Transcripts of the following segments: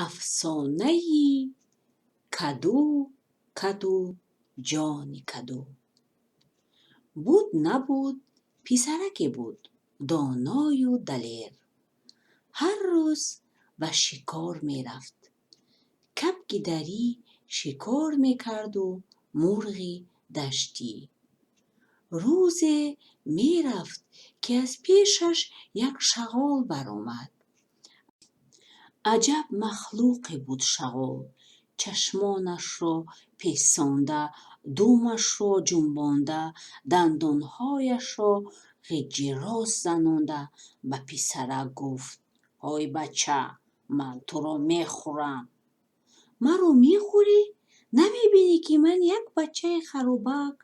Афсонаи Каду, каду, ҷони каду. Буд, набуд, писараке буд доною далер. Ҳар рӯз ба шикор мерафт. Кабки дарӣ шикор мекарду мурғи даштӣ. Рӯзе мерафт, ки аз пешаш як шағол баромад. Аҷаб махлуқе буд шағол. Чашмонашро песонда, думашро ҷунбонда, дандонҳояшро ғиҷирос занонда ба писарак гуфт: «Ҳой, бача, ман туро мехӯрам!» «Маро мехӯрӣ? Намебинӣ, ки ман як бачаи харобак,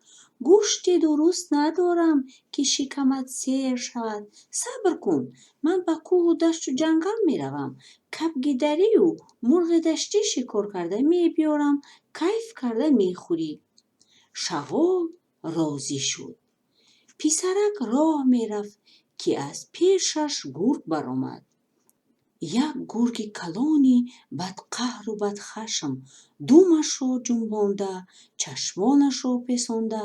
гӯшти дуруст надорам, ки шикамат сер шавад? Сабр кун, ман ба кӯҳу дашту ҷангал меравам, кабки дарию мурғи даштӣ шикор карда мебиёрам, кайф карда мехӯрӣ». Шағол розӣ шуд. Писарак роҳ мерафт, ки аз пешаш гург баромад. Як гурги калони бадқаҳру бадхашм, думашро ҷунбонда, чашмонашро песонда,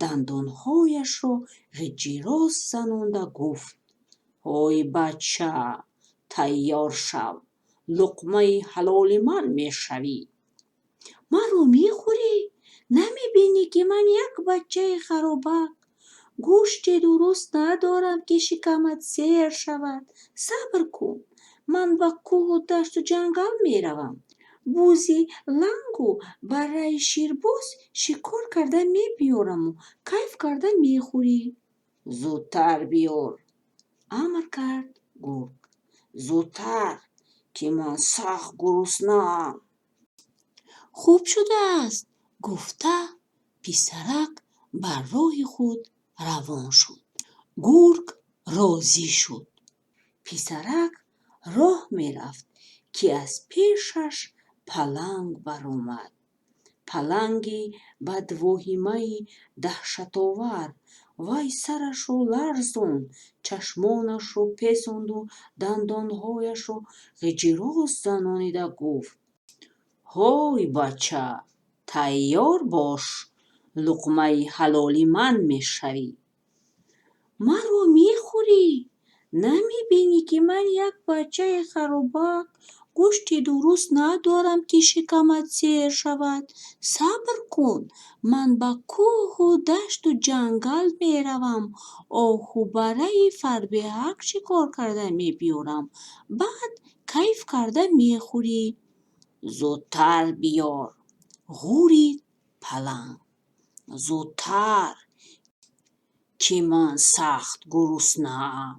дандонҳояшро ғиҷирос занонда гуфт: «Ҳой, бача, тайёр шав, луқмаи ҳалоли ман мешавӣ!» «Маро мехӯрӣ? Намебинӣ, ки ман як бачаи харобак, гӯшти дуруст надорам, ки шикамат сер шавад? Сабр кун, ман ба кӯҳу дашту ҷангал меравам, бузи лангу барраи ширбоз шикор карда мебиёраму кайф карда мехӯрӣ». «Зудтар биёр», амр кард гург, «зудтар, ки ман сахт гуруснаам». «Хуб шудааст», гуфта, писарак бар роҳи худ равон шуд. Гург розӣ шуд. Писарак роҳ мерафт, ки аз пешаш паланг баромад. Паланги бадвоҳимаи даҳшатовар. Вай сарашро ларзонд, чашмонашро песонду дандонҳояшро ғиҷирос занонида гуфт: «Ҳой, бача, тайёр бош, луқмаи ҳалоли ман мешавӣ!» «Маро мехӯрӣ? Намебинӣ, ки ман як бачаи харобак, гӯшти дуруст надорам, ки шикамат сер шавад? Сабр кун, ман ба кӯҳу дашту ҷангал меравам, оҳу барраи фарбеҳак шикор карда мебиёрам, баъд кайф карда мехӯрӣ». «Зудтар биёр», ғурид паланг, «зудтар, ки ман сахт гуруснаам».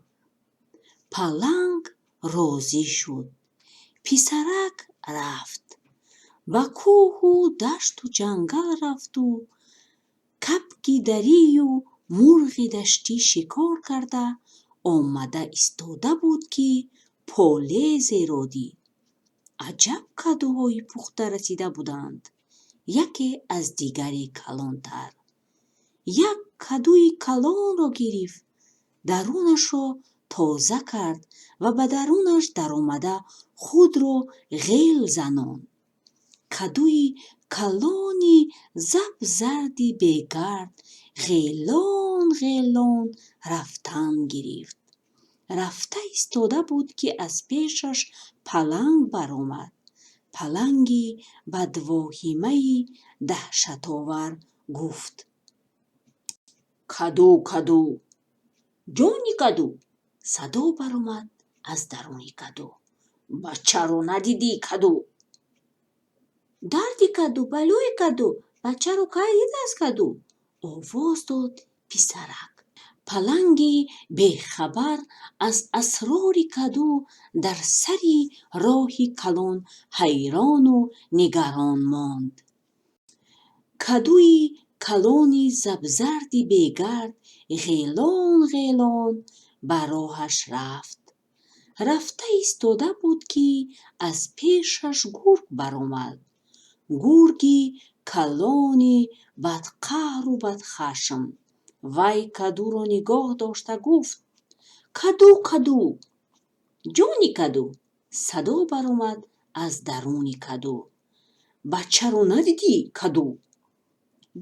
Паланг розӣ шуд. Писарак рафт. Ба кӯҳу дашту ҷангал рафту кабки дарию мурғи даштӣ шикор карда омада истода буд, ки полезеро дид. Аҷаб кадуҳои пухта расида буданд, яке аз дигаре калонтар. Як кадуи калонро гирифт, дарунашро тоза кард ва ба дарунаш даромада худро ғел занон. Кадуи калони забзарди бегард ғелон ғелон рафтан гирифт. Рафта истода буд, ки аз пешаш паланг баромад. Паланги бадвоҳимаи даҳшатовар гуфт: «Каду, каду, ҷони каду!» Садо баромад аз даруни каду. «Бачаро надидӣ, каду?» «Дарди каду, балои каду, бачаро кай дидааст каду?» овоз дод писарак. Паланги бехабар аз асрори каду дар сари роҳи калон ҳайрону нигарон монд. Кадуи калони забзарди бегард ғелон ғелон ба роҳаш рафт. Рафта истода буд, ки аз пешаш гург баромад. Гурги калони бадқаҳру бадхашм. Вай кадуро нигоҳ дошта гуфт: «Каду, каду, ҷони каду!» Садо баромад аз даруни каду. Бачаро надидӣ, каду?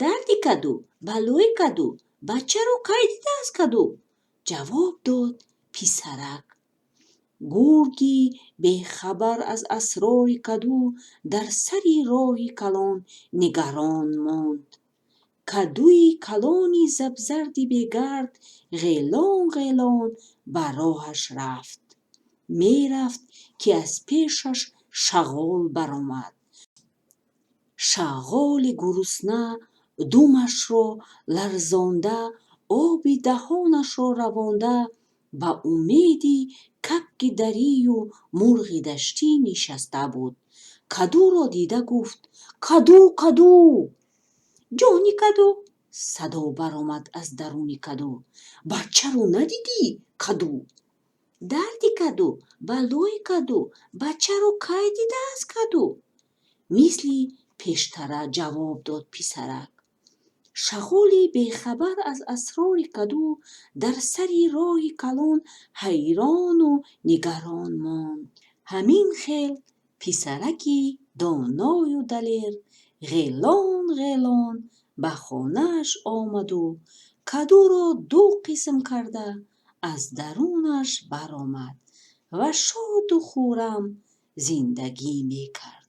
Дарди каду, балои каду, бачаро кай дидааст каду? Ҷавоб дод писарак. Гурги бехабар аз асрори каду дар сари роҳи калон нигарон монд. Кадуи калони забзарди бегард ғелон-ғелон ба роҳаш рафт. Мерафт, ки аз пешаш шағол баромад. Шағоли гурусна думашро ларзонда, оби даҳонашро равонда, ба умеди кабки дарию мурғи даштӣ нишаста буд. Кадуро дида гуфт: «Каду, каду!» «Ҷони каду!» садо баромад аз даруни каду. Бачаро надидӣ, каду? Дарди каду, балои каду, бачаро кай дидааст каду? Мисли пештара ҷавоб дод писарак. Шағоли бехабар аз асрори каду дар сари роҳи калон ҳайрону нигарон монд. Ҳамин хел писараки доною далер ғелон-ғелон ба хонааш омаду кадуро ду қисм карда аз дарунаш баромад ва шоду хуррам зиндагӣ мекард.